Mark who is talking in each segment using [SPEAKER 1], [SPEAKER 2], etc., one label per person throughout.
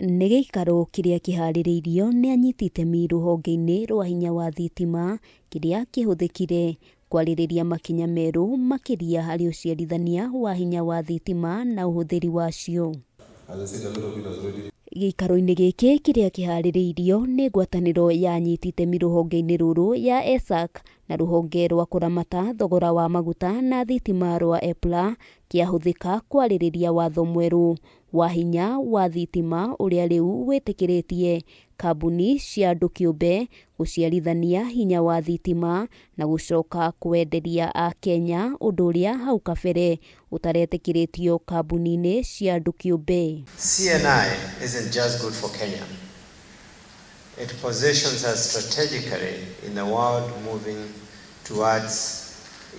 [SPEAKER 1] Nĩ gĩikaro kĩrĩa kĩharĩrĩirio nĩ anyiti itemi rũhonge-inĩ rwa hinya wa thitima kĩrĩa kĩhũthĩkire kwarĩrĩria makinya merũ makĩria harĩ ũciarithania wa hinya wa thitima na ũhũthĩri wacio. Gĩikaro-inĩ gĩkĩ kĩrĩa kĩharĩrĩirio nĩ ngwatanĩro ya anyiti itemi rũhonge-inĩ rũrũ ya ESAC na rũhonge rwa kũramata thogora wa maguta na thitima rwa EPRA kĩahũthĩka kwarĩrĩria watho mwerũ wa hinya wa thitima ũrĩa rĩu wĩtĩkĩrĩtie kambuni cia andũ kĩũmbe gũciarithania hinya wa thitima na gũcoka kũwenderia Akenya ũndũ ũrĩa hau kabere ũtaretĩkĩrĩtio kambuni-inĩ cia andũ kĩũmbe.
[SPEAKER 2] C&I isn't just good for Kenya. It positions us strategically in the world moving towards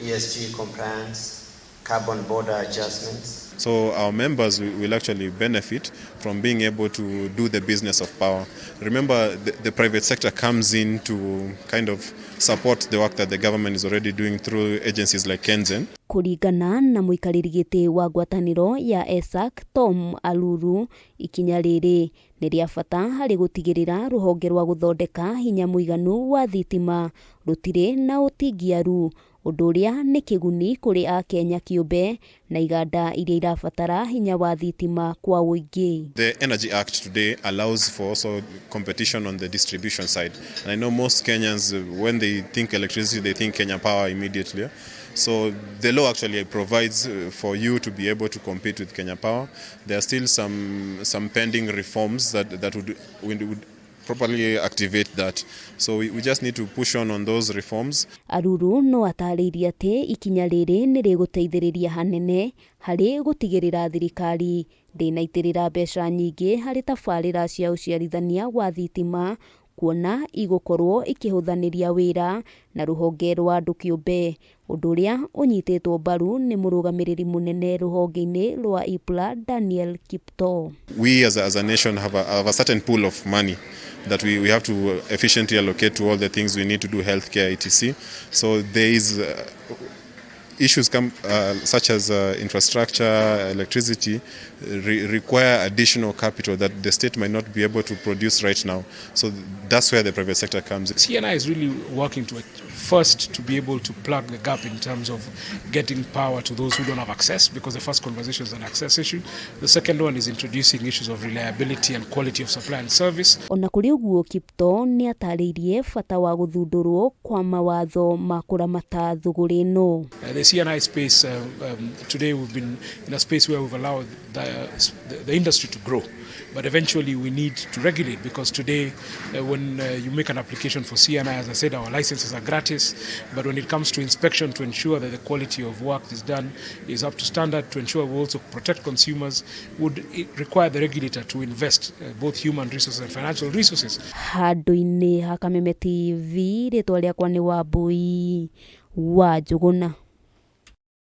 [SPEAKER 2] ESG compliance, carbon border adjustments.
[SPEAKER 3] So our members will actually benefit from being able to do the business of power. Remember, the private sector comes in to kind of support the work that the government is already doing through agencies like KenGen.
[SPEAKER 1] Kũringana na mũikarĩri gĩtĩ wa ngwatanĩro ya ESAC Tom Aluru, ikinya rĩrĩ nĩ rĩa bata harĩ gũtigĩrĩra rũhonge rwa gũthondeka hinya mũiganu wa thitima rũtirĩ na ũtingiaru, ũndũ ũrĩa nĩ kĩguni kũrĩ Akenya kĩũmbe na iganda iria irabatara hinya wa thitima kwa ũingĩ.
[SPEAKER 3] The Energy Act today allows for also competition on the distribution side. And I know most Kenyans, when they think electricity, they think Kenya Power immediately. So the law actually provides for you to be able to compete with Kenya Power. There are still some pending reforms that would properly activate that. So we just need to push on those reforms.
[SPEAKER 1] Aruru no atarĩirie atĩ ikinya rĩrĩ nĩ rĩgũteithĩrĩria hanene harĩ gũtigĩrĩra thirikari ndĩnaitĩrĩra mbeca nyingĩ harĩ tabarĩra cia ũciarithania wa thitima, kuona igũkorwo ikĩhũthanĩria wĩra na rũhonge rwa andũ kĩũmbe, ũndũ ũrĩa ũnyitĩtwo mbaru nĩ mũrũgamĩrĩri mũnene rũhonge-inĩ rwa EPRA Daniel Kiptoo.
[SPEAKER 3] We as a nation have a certain pool of money that we have to efficiently allocate to all the things we need to do, healthcare, etc. So there is issues come such as infrastructure, electricity, require additional capital that the state might not be able to produce right now. So that's where the private sector comes in.
[SPEAKER 4] C&I is really working to first to be able to plug the gap in terms of getting power to those who don't have access, because the first conversation is an access issue. The second one is introducing issues of reliability and quality of supply and service.
[SPEAKER 1] Ona kũrĩ ũguo, Kiptoo nĩ atarĩirie bata wa gũthundũrwo kwa mawatho ma kũramata thũgũrĩ ĩno.
[SPEAKER 4] The C&I space, today we've been in a space where we've allowed the industry to grow. But eventually we need to regulate, because today when you make an application for C&I, as I said, our licenses are gratis. But when it comes to inspection to ensure that the quality of work is done is up to standard, to ensure we also protect consumers, would require the regulator to invest both human resources and financial resources.
[SPEAKER 1] Handũ-inĩ ha Kameme TV, rĩtwa rĩakwa nĩ Wambui wa Njũgũna.